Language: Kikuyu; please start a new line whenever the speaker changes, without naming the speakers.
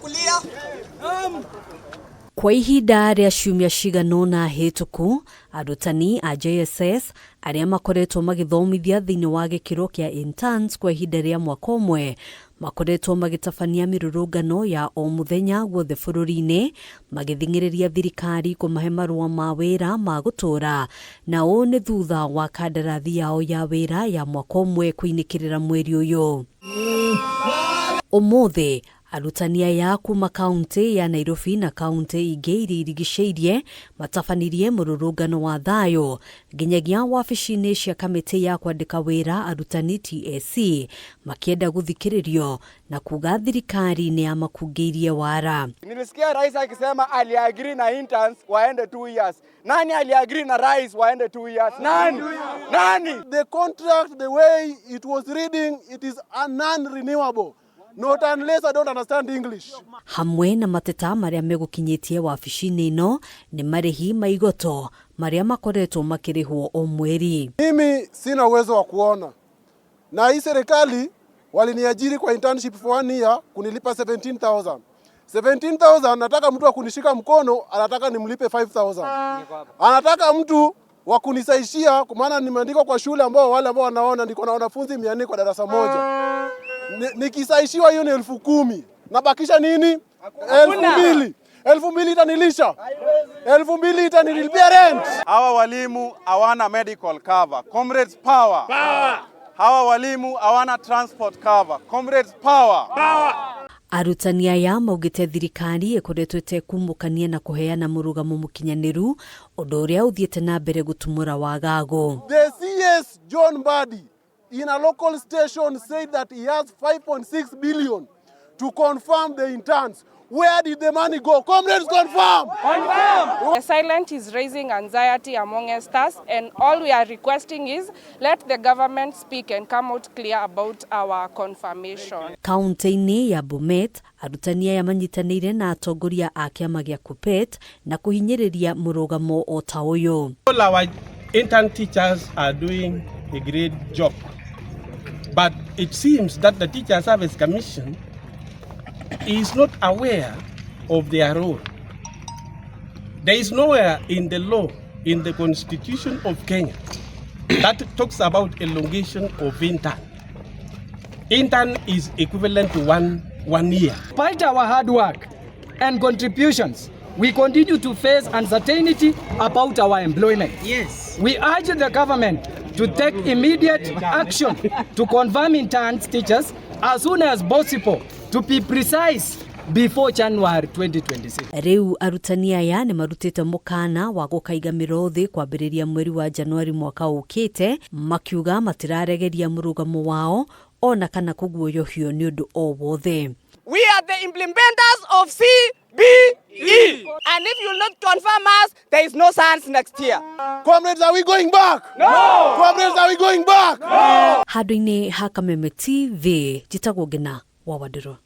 Kulia.
Kwa ihinda rĩa ciumia cigana ũna hĩtũku, arutani a JSS arĩa makoretwo magĩthomithia thĩinĩ wa gĩkĩro kĩa interns kwa ihinda rĩa mwaka ũmwe makoretwo magĩtabania mĩrũrũngano ya o mũthenya guothe bũrũri-inĩ, magĩthing'ĩrĩria thirikari kũmahe marũa ma wĩra ma gũtũũra, na ũũ nĩ thutha wa kandarathi yao ya wĩra ya mwaka ũmwe kũinĩkĩrĩra mweri ũyũ. Ũmũthĩ arutani aya kuma kaunti ya Nairobi na kaunti ingĩ iria irigicĩirie matabanirie mũrũrũngano wa thayũ nginyagia wabici-inĩ cia kamĩtĩ ya kwandĩka wĩra arutani TSC, makĩenda gũthikĩrĩrio na kuga thirikari nĩ yamakungĩirie wara.
Nilisikia rais akisema aliagree na interns waende 2 years. Nani aliagree na rais waende 2 years? Nani? Nani?
The contract, the way it was reading, it is a non-renewable. Not unless I don't understand English.
Hamwe na mateta marĩa megũkinyĩtie wabici-inĩ ĩno nĩ marĩhi ma igoto marĩa makoretwo makĩrĩhwo o mweri.
Mimi sina uwezo wa kuona, na hii serikali waliniajiri kwa internship for one year kunilipa 17,000. 17,000, nataka mtu wa kunishika mkono, anataka nimlipe 5,000. Anataka mtu wa kunisaishia, kwa maana nimeandikwa kwa shule ambao wale ambao wanaona niko na wanafunzi 400 kwa darasa moja. Nikisaishiwa hiyo ni 10,000. Nabakisha nini? 2,000. 2,000 itanilisha. 2,000 itanilipia rent.
Hawa walimu hawana medical cover. Comrades, power. Power. Hawa walimu hawana transport cover. Comrades, power. Power.
Arutani aya maugĩte thirikari ĩkoretwo ĩtekumũkania na kũheana mũrũgamo mũkinyanĩru, ũndũ ũrĩa ũthiĩte na mbere gũtumũra wagagu.
The CS John Mbadi in a local station said that he has 5.6 billion to confirm the interns. Where did the money go? Comrades, confirm!
Confirm! The silence is raising anxiety among us, and all we are requesting is let the government speak and come out clear about our confirmation.
Kaunti-inĩ ya Bomet, arutani aya manyitanĩire na atongoria a kĩama gĩa KUPPET na kũhinyĩrĩria mũrũgamo o ta ũyũ.
All our intern teachers are doing a great job. But it seems that the Teacher Service Commission is not aware of their role. There is nowhere in the law, in the Constitution of Kenya, that talks about elongation of intern. Intern is equivalent to one year.
Despite our hard work and contributions, we continue to face uncertainty about our employment.
Yes.
We urge the government to take immediate action to confirm interns teachers as soon as possible, to be precise, before January 2026.
Rĩu arutani aya nĩ marutĩte mũkana wa gũkaiga mĩro thĩ kwambĩrĩria mweri wa Januari mwaka ũkĩte, makiuga matiraregeria mũrũgamo wao ona kana kũguoyohio nĩ ũndũ o wothe.
We are the implementers of CBE. And if you will not confirm us, there is no science next year.
Comrades, are we going back? No! Comrades, are we going back?
No! Handũ-inĩ ha Kameme TV, njĩtagwo Ngina wa Wandirũ.